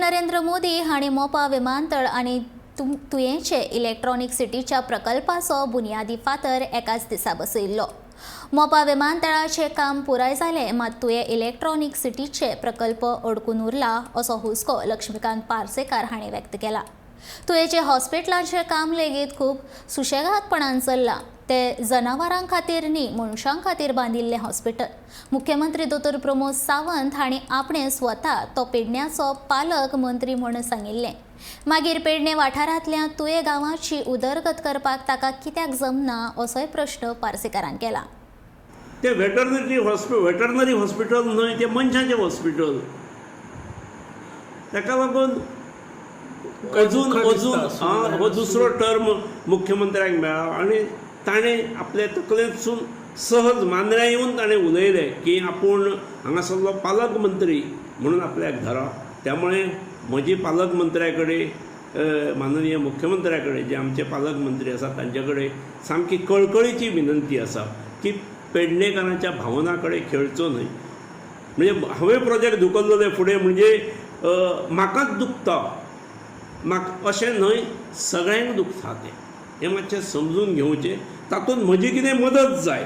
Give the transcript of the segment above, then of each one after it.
नरेंद्र मोदी हांणी मोपा विमानतळ आनी तुयेंचे इलेक्ट्रॉनिक सिटीच्या प्रकल्पाचो बुन्यादी फातर एकाच दिसा बसयिल्लो. मोपा विमानतळाचें काम पुराय जालें, मात तुयें इलेक्ट्रॉनिक सिटीचे प्रकल्प अडकून उरला असो हुस्को लक्ष्मीकांत पार्सेकार हांणी व्यक्त केला. तुयेचे हॉस्पिटलाचें काम लेगीत खूब सुशेगादपणान चल्लां. ते जनावरां खातीर न्ही, मनशां खातीर बांदिल्लें हॉस्पिटल. मुख्यमंत्री दोतोर प्रमोद सावंत हांणी आपणे स्वता तो पेडण्याचो पालक मंत्री म्हूण सांगिल्लें. मागीर पेडणे वाठारांतल्या तुये गांवाची उदरगत करपाक ताका कित्याक जमना असोय प्रश्न पार्सेकारान केला. ते वेटरनरी हॉस्पिटल न्हय, ते मनशाचें हॉस्पिटल. ताका लागून अजून अजून हो दुसरो टर्म मुख्यमंत्र्याक मेळ्ळा आनी ताणें आपले तकलेंतसून सहज मांद्र्यां येवन ताणें उलयलें की आपूण हांगासरलो पालक मंत्री म्हणून आपल्याक धरा. त्यामुळे म्हजी पालक मंत्र्या कडेन, माननीय मुख्यमंत्र्या कडेन, जे आमचे पालक मंत्री आसात तांचे कडेन सामकी कळकळीची विनंती आसा की पेडणेकारांच्या भावना कडेन खेळचो न्हय. म्हणजे हांवें प्रोजेक्ट धुकल्लेले फुडें म्हणजे म्हाकाच दुखता म्हाका अशें न्हय, सगळ्यांक दुखता. तें हें मातशें समजून घेवचें. तातूंत म्हजी कितें मदत जाय,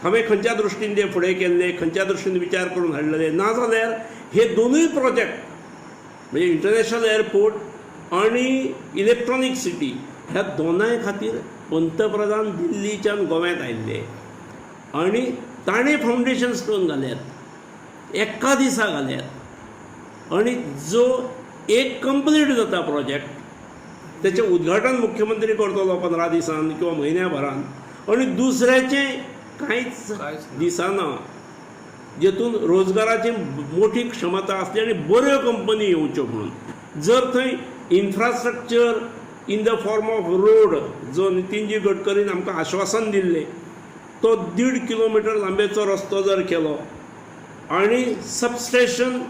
हांवें खंयच्या दृश्टीन ते फुडें केल्ले, खंयच्या दृश्टीन विचार करून हाडलेले, ना जाल्यार हे दोनूय प्रोजेक्ट म्हणजे इंटरनॅशनल एअरपोर्ट आनी इलेक्ट्रॉनीक सिटी ह्या दोनाय खातीर पंतप्रधान दिल्लीच्यान गोव्यांत आयिल्ले आनी ताणें फावंडेशन स्टोन घाल्यात, एका दिसा घाल्यात. आनी जो एक कंप्लीट जाता प्रोजेक्ट, तेचें उद्घाटन मुख्यमंत्री करतलो 15 दिसान किंवा म्हयन्या भरान आनी दुसऱ्याचें कांयच कांयच ना. दिसना, जेतून रोजगाराची मोठी क्षमता आसली आनी बऱ्यो कंपनी येवच्यो म्हणून. जर थंय infrastructure in the form of road, जो नितीनजी गडकरीन आमकां आश्वासन दिल्लें, तो 1.5 किलोमिटर लांबेचो रस्तो जर केलो आनी सबस्टेशन,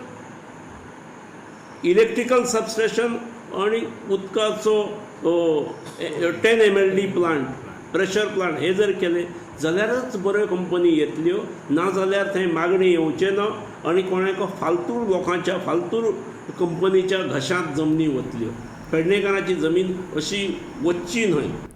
इलेक्ट्रिकल सबस्टेशन आनी उदकाचो 10 MLD plant, pressure plant हे जर केले जाल्यारच बऱ्यो कंपनी येतल्यो. ना जाल्यार थंय मागणी येवचें ना आनी कोणाक फालतू लोकांच्या, फालतू कंपनीच्या घशांत जमनी वतल्यो. पेडणेकाराची जमीन अशी वच्ची न्हय.